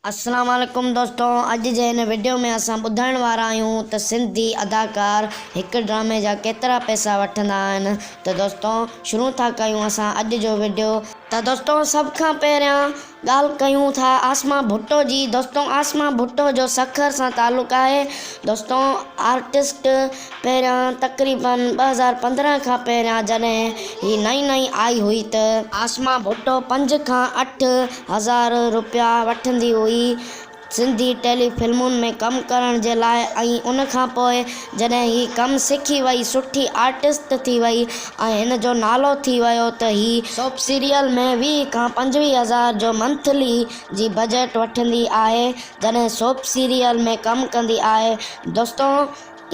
اسلام عليڪم دوستو اڄ جي هن وڊيو ۾ اسان ٻڌائڻ وارا آهيون ته سنڌي اداڪار هڪ ڊرامي جا ڪيترا پئسا وٺندا آهن ته دوستو شروع ٿا ڪيون اسان اڄ جو وڊيو. ته دوستو سڀ کان پهريان ڳالهه ڪيون ٿا عاصمه ڀٽو جي دوستو عاصمه ڀٽو جو سکر سان تعلق آهي دوستو آرٽسٽ پهريان تقريبن 2015 کان پهريان جڏهن هي نئين نئين آئي هئي ته عاصمه ڀٽو پنج کان 8000 روپيا وٺندي هئي سنڌي ٽيلي فلمن ۾ ڪم ڪرڻ جي لاء ۽ ان کان پوء جڏهن هي ڪم سکي وئي سٺي آرٽسٽ ٿي وئي ۽ هن جو نالو ٿي ويو ته هي سوپ سيريل ۾ 20 کان 25 هزار جو منٿلي جي بجيٽ وٺندي آهي جڏهن سوپ سيريل ۾ ڪم ڪندي آهي دوستو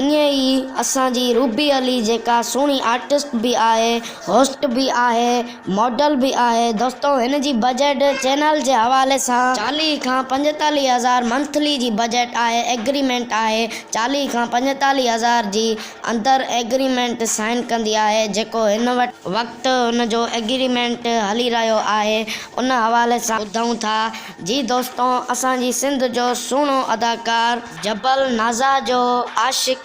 ائين ئي اسان جي روبي علي جيڪا سهڻي آرٽسٽ به آهي هوسٽ به آهي ماڊل به آهي دوستو هن جي بجيٽ چينل جي حوالي سان 40 کان 45 هزار منٿلي جي بجيٽ آهي ايگريمينٽ آهي 40 کان 45 هزار جي اندر ايگريمينٽ سائن ڪندي آهي جيڪو هن وقت هن جو ايگريمينٽ هلي رهيو آهي ان حوالي سان ٻڌون ٿا جي دوستو اسان جي سنڌ جو سهڻو اداڪار جبل نازا جو عاشق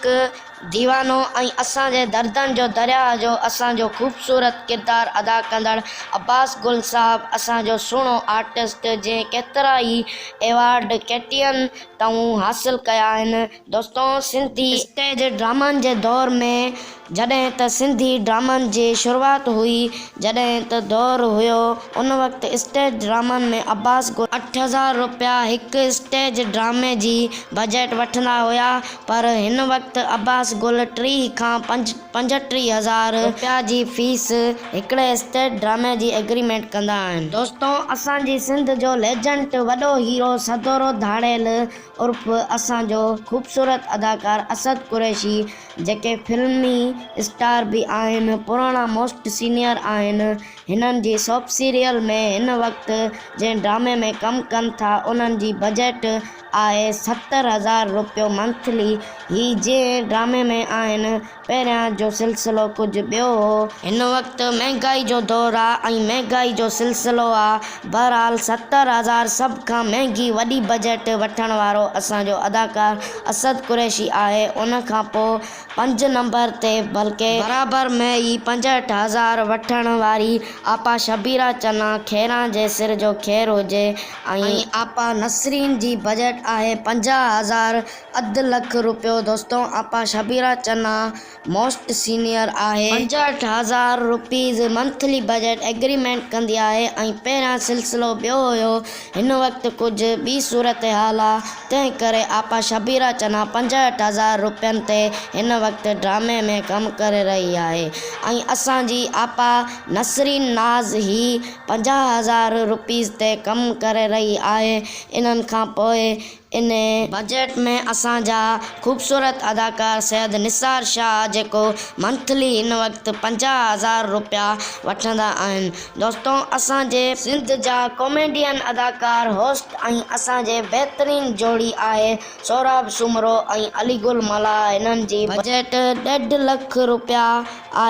ديوانو ۽ اسان جي دردن جو درياهه جو اسان جو خوبصورت ڪردار ادا ڪندڙ عباس گل صاحب اسان جو سهڻو آرٽسٽ جنهن ڪيترا ئي ايوارڊ ڪيٽين تائون حاصل ڪيا آهن دوستو سنڌي اسٽيج ڊرامن جي دور ۾ جڏهن ته سنڌي ڊرامن جي شروعات هئي، جڏهن ته دور هيو، ان وقت اسٽيج ڊرامن ۾ عباس گل 8000 روپيا هڪ اسٽيج ڊرامي جي بجيٽ وٺندا هيا، پر هن وقت عباس گل 30 کان 35 هزار روپيا جي فيس هڪڙي اسٽيج ڊرامي جي ايگريمينٽ ڪندا آهن. دوستو اسان جي سنڌ جو ليجنٽ وڏو هيرو سدورو ڌاڙيل عرف اسان جو خوبصورت اداڪار اسد قريشي جيڪي فلمي اسٽار به آهن پراڻا موسٽ سينيئر آهن هنن جي سوپ سيريل ۾ هن وقت جنهن ڊرامي ۾ ڪم ڪن ٿا انهن جي بجيٽ آهي 70 هزار روپيو منٿلي هي جنهن ڊرامي ۾ آهن پهريان جو سلسلو ڪجهه ٻيو هو. هن وقت مهنگائي جو دور آ ۽ مهنگائي جو سلسلو آ. بهرحال 70 هزار سڀ کان مهنگي وڏي بجيٽ وٺڻ وارو اسان جو اداڪار اسد قريشي آهي ان کان پو پنج نمبر تي بلڪه برابر ۾ ئي 65 هزار وٺڻ واري آپا شبيرا چنا خيران جي سر جو خير هجي ۽ آپا نسرين جي بجيٽ آهي 50 هزار اڌ لک روپيو دوستو آپا شبيرا چنا موسٽ سينيئر آهي. 65 هزار روپيز منٿلي بجيٽ ايگريمينٽ ڪندي آهي ۽ پهريان سلسلو ٻيو هيو هن وقت ڪجهه ٻي صورتحال آ تنهن ڪري آپا شبيرا چنا 65 هزار روپين تي هن وقت ڊرامي ۾ ڪم ڪري رهي آهي ۽ اسان جي آپا نسرين ناز هي 50 هزار روپيز تي ڪم ڪري رهي آهي انهن کان پوء ان بجيٽ ۾ اسان جا خوبصورت اداڪار سيد نثار شاهه جيڪو منٿلي هن وقت 50 هزار روپيا وٺندا آهن دوستو اسان جي سنڌ جا ڪاميڊين اداڪار هوسٽ ۽ اسان جي بهترين جوڙي آهي سهراب سومرو ۽ علي گل ملاح هنن جي بجيٽ ڏيڍ لک روپيا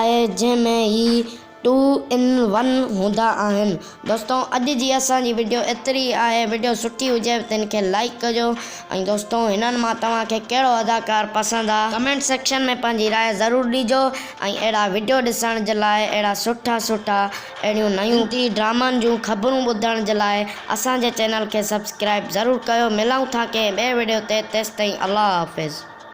آهي جنهن ۾ هي ٽو ان ون هوندا آهن دوستو اڄ جي اسان جي وڊيو ايتري ئي آهي وڊيو سٺي هجي ته ان کي لائيڪ ڪجو ۽ دوستو هنن مان توهان کي ڪهڙو اداڪار پسند آ ڪمينٽ سيڪشن ۾ پنهنجي راء ضرور ڏيجو ۽ اهڙا وڊيو ڏسڻ جي لاء اهڙا سٺا سٺا اهڙيون نيون سنڌي ڊرامن جون خبرون ٻڌڻ جي لاء اسان جي چينل کي سبسڪرائيب ضرور ڪيو ملون ٿا ڪنهن ٻئي وڊيو تي تيستائين الله حافظ.